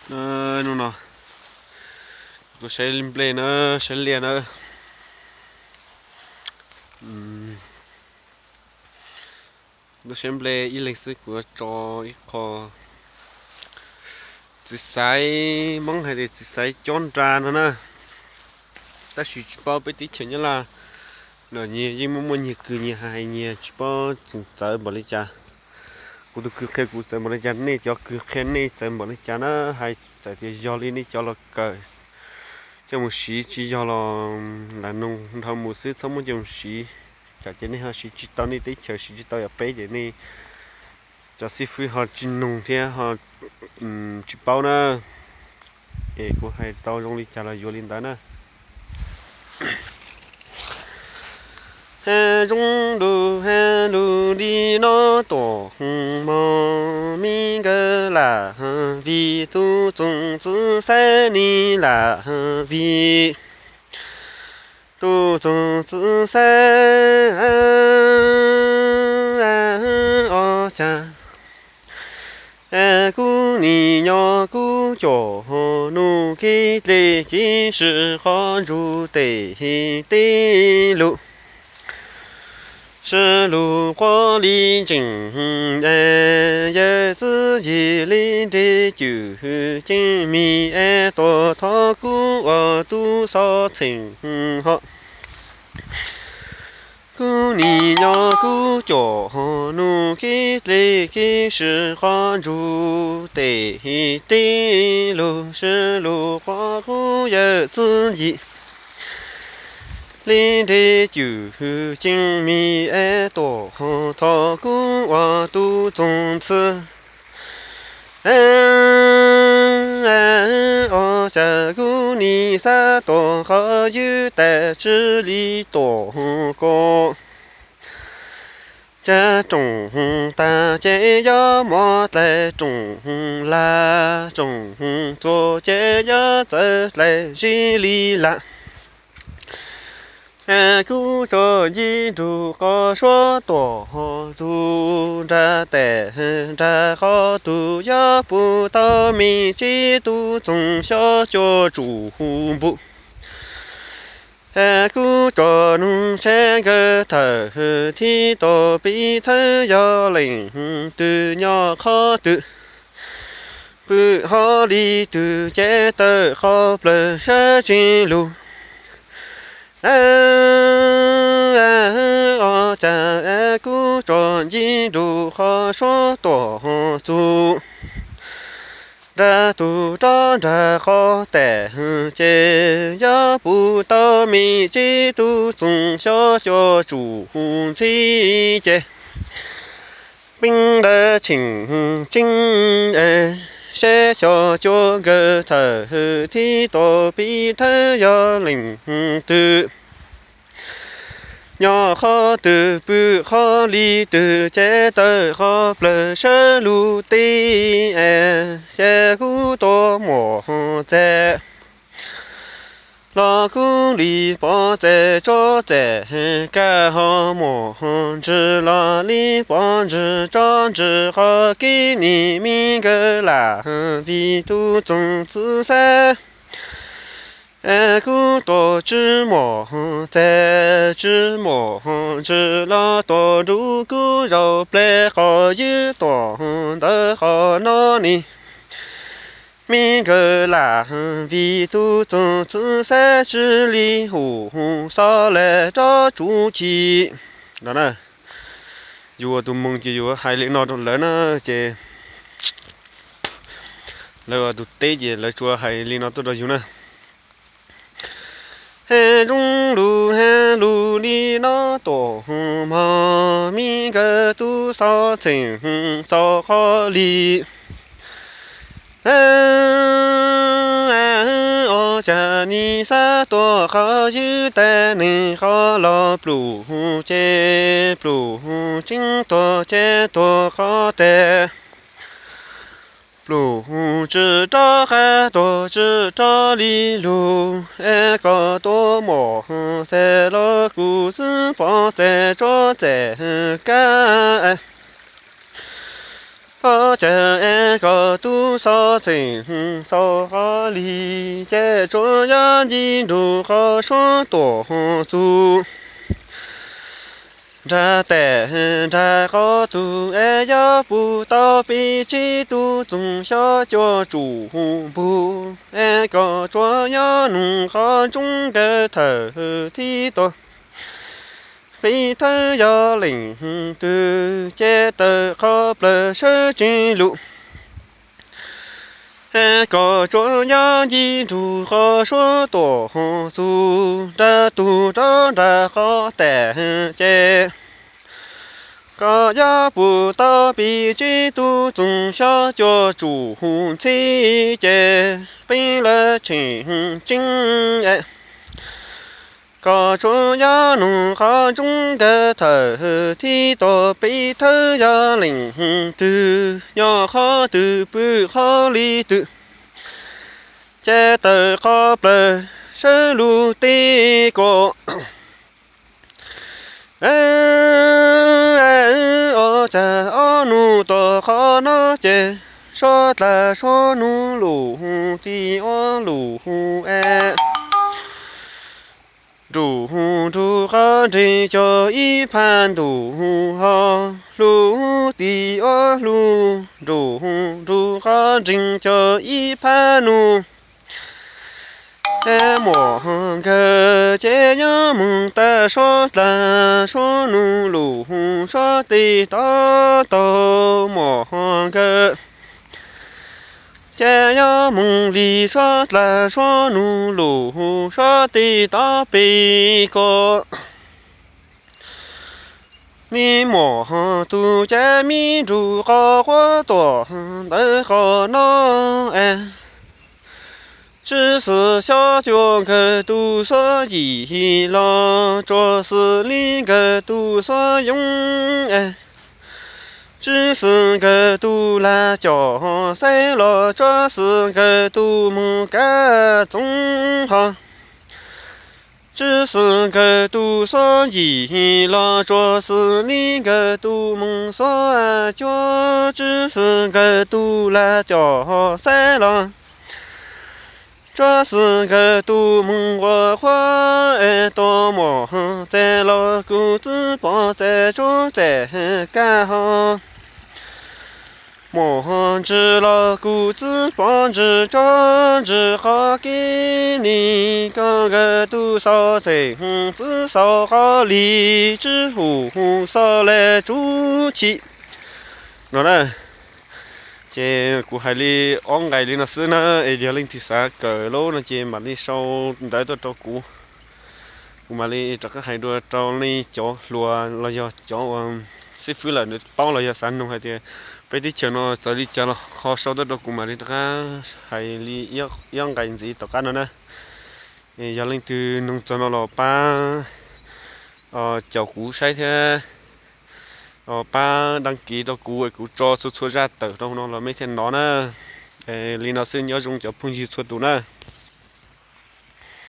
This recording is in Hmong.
Hnub no tuaj saib nplej na, saib liaj na. Tuaj saib nplej ib leeg xwb kuv tso ib qho txiv xaiv, Hmoob hais tias txiv xaiv cob nra no na. Tab sis tsis paub peb teb chaws Nyab Laj no nyias yeej muaj muaj nyias kws nyias hais nyias tsis paub tseem txawv npaum li cas. Kuv tus kws qhia kuv txawv npaum li cas, nej cov kws qhia nej txawv npaum li cas na, hais txawm tias yog li nej cov los kawm coj mus siv, tsis yog los lam noog dhau mus xwb, txhob muab coj mus siv. Tsam ces nej ho siv tsis tau, nej teb chaws siv tsis tau, yog peb ces nej cov xib fwb ho tsis noog thiab ho tsis paub na. Es kuv hais tau zoo li cas los yuav li ntawd na. Hais zoo lus hais lus li no tuaj mog, me nkawd lam vim tus txoos txiv xaiv, ni lam vim tus txoos txiv xaiv. Os cas kuv nim nyob kuv cov nus kev dlej kev sib qhov ntsuj tes teb lug, sib lug quav li ntsees, yawm txiv yig li nres cwm ceeb, me es tuaj thov kuv ua tub xov txheem ho. Kuv nim nyob kuv cov nus kev dlej kev sib qhov ntsuj tes teb lug, sib lug quav kuv yawm txiv yig li nres cwm ceeb, me es tuaj thov kuv ua tub txoos txiv. Os cas kuv nim xav tuaj qhov ywg tas tsis li tuaj koj. Cas rooj tag ces yuav mos dlais, rooj lag rooj txuas ces yuav txawv dlais zib li lam. Kuv tso ncig nrug qhov suav tuaj txug nrag tes nrag qhov tug, yuav pum tau me ntsis tub txoos xyov cua tsum npum. Kuv tso nug seb nkawd thawm thib tau pib thawb yog leej twg, nyob qhov twg, pw hov li twg, ces tawm qhov plawg sab tsis lug. Os cas kuv tso ncig nrug qhov suav tuaj txug nrag tug rov nrag qhov tes, ces yuav pum tau me ntsis tub txoos xyov cua tsum ntxhi ces peeb lawv tseem tseeb, seb xyov cua nkawd thawm thib tau pib thawb yog leej twg, nyob qhov twg, pw qhov li twg, ces tawm qhov plawg sawv lug teb, ces kuv tuaj mos txais los kuv li pov txais tsob txais, kab ho mos ntsws los li pov ntsws tsob ntsws, qhov kev nim me nkawd lam vim tus txoos txiv xaiv. Kuv tuaj tsis mos txais tsis mos ntsws los tuaj nrug kuv zaum pleg, qhov ywg tuaj ntawm qhov no ni, me nkawd lam vim tus txoos txiv xaiv tsis li hum xov lawm rov tsuj ci no na. Yus ua tus moog ces yus hais li no rau lawv na, ces lawv ua tus teb ces lawv tsuas hais li no tuaj rau yus na. Hais zoo lus hais lus li no tuaj mog, me nkawd tub xov txheem xov qhov li. Os cas nim xav tuaj qhov ywg tas, neeg qhov los pluj ces pluj tseeb, tuaj ces tuaj qhov tes, pluj tsis rov qab, tuaj tsis rov li lug, es koj tuaj mos txais los kuv xwb pov txais tsob txais kab. Qhov cawv es koj tus xov txheej xauv qhov li, ces tsuas yog nce nrug qhov suab tuaj txug. Nrag tes nrag qhov txug es yog puv tau peb tsib tug txoog xyov cuaj tsuj npug, es koj tsuas yog nug qhov ntsoov nkawd thawm thib tau peb thawb yog leej twg, ces tawm qhov plawg sawv tsees lug. Es koj tsuas yog nce nrug qhov suab tuaj txug, nrag tug rov nrag qhov tes ces koj yog puv tau peb tsib tug txoog xyov cuaj tsuj ntxhib, ces peb lawv tseem tseeb es koj tsuas yog nug qhov ntsoov nkawd thawm thib tau peb thawb yog leej twg, nyob qhov twg pw qhov li twg, ces tawm qhov plawg sawv lug teb kom ob cag ob nug tom qhov no ces, suab dlawg suab nug lug tim ob lug es, nrug nrug qhov nreeg cog ib phab ntuj ho, lug tim ob lug nrug nrug qhov nreeg cog ib phab nug. Es muam nkawd ces nyob moog tawm suab dlawg suab nug lug suab teb tom taug, muam nkawd ces nyob moog li suab dlawg suab nug lug suab teb tom peb kom. Me muam tug ces me nrug qhov quav tuaj ntawm qhov no es, tsi xwm xyov cuaj nkawd tug xuab yim los tsuas xws li nkawd tug xuab yoov es, tsi xwm nkawd tug lag coj xaib los tsuas xwm nkawd tug moog kav txoov ho. Tsi xwm nkawd tug xuab yim los tsuas xws li nkawd tug moog xuab cuab, tsi xwm nkawd tug lag coj xaib los tsuas xwm nkawd tug moog quas quav es, tua muam txais los kuv txwb pov txais tsuab txais kab ho. Muam ntsis los kuv txwb pov ntsis tsuab ntsis qhov kev, nim koj nkawd tug xov txheej txwb xauv qhov li, tsi hum hum xov le tsuj tsi no na. Ces kuv hais li ob nqai li no xwb na, es yog leej twg xav kawm lawm no ces mam li sau ntawv tuaj rau kuv, kuv mam li rov qab hais dua rau nej cov hluas los yog cov uas xib fwb lawm nws paub los yog xav nug hais tias peb teb chaws no txawv li cas los ho sau tuaj rau kuv mam li rov qab hais li ib ob nqai ntxiv tom qab no na. Yog leej twg nug txog no los pab caum kuv saib thiab pab đăng ký rau kuv es kuv tso txhua txhua zaj tawm rau no los mej thiaj nov na. Li no xwb, nyob zoo cov phooj ywg txhua tus na.